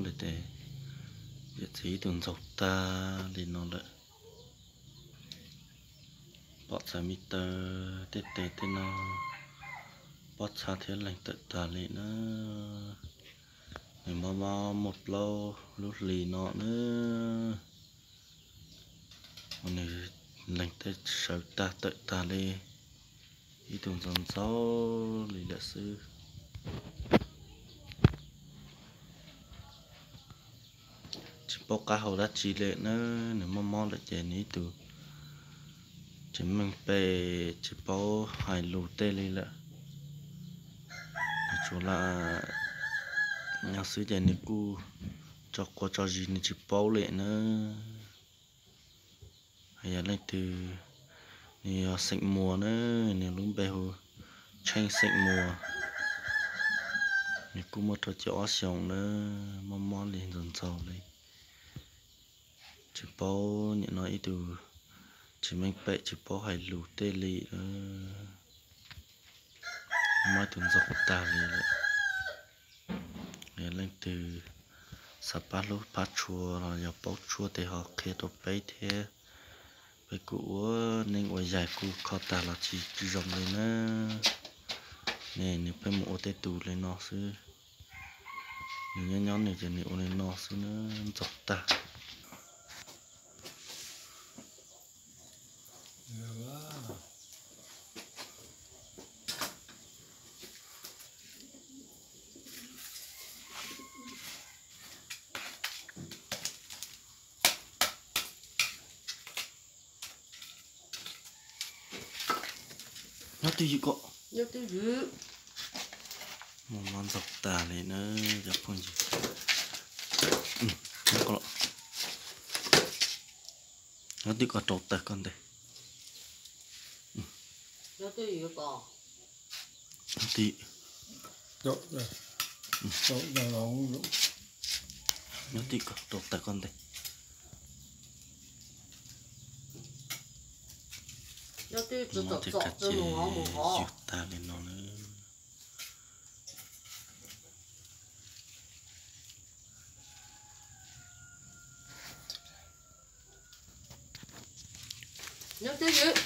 li tes, yawm txiv ib tug ntxaug tag li no lawm. Pom txhais me taw tej tes tej no, pob txha thiab leeg tawm tag li na. Nws mob mob muaj plaub lub hlis no na, uas nws leeg tej sawv tag tawm tag li, ib tug ntxaug ntxaug li lawm xwb. Tsis paub qab hau dab tsi li na, nws mob mob lawm ces nws ib tug tsis meej pem tsis paub hais lus tej li lawm. Nws tsuas lam nyob xwb ces nws kuj tso quav tso zis nws tsis paub li na. Yog leej twg, nws yog xeem Muas na, nws lub npe hu Tsheej xeem Muas. Nws kuj muaj rau caum ob xyoos na, mob mob li ntxaug ntxaug li. Tsis paub, nim no ib tug tsis meej pem tsis paub hais lus tej li, mob ib tug ntxaug tag li lawm. Yog leej twg xav pab hlub pab tshua los yog paub tshuaj tes ho qhia rau peb thiab, peb kuj ua neej ua yaig kuj kho tag los tsis zoo li na. Ne nws pheej mus ua tej tus li no xwb. Nws nyob nyob nws ces nws ua li no xwb na, ntxaug tag. Nyob twj ywm kom, nyob twj ywm. Mob mob ntxaug tag li na cov phooj ywg. Nyob twj ywm kom rau tawm koj ntej. Nyob twj ywm kom, nyob twj ywm kom rau tawm koj ntej. Nyob twj ywm kom txom txom txom mus hov mus hov. Yug tag li no na. Nyob twj ywm.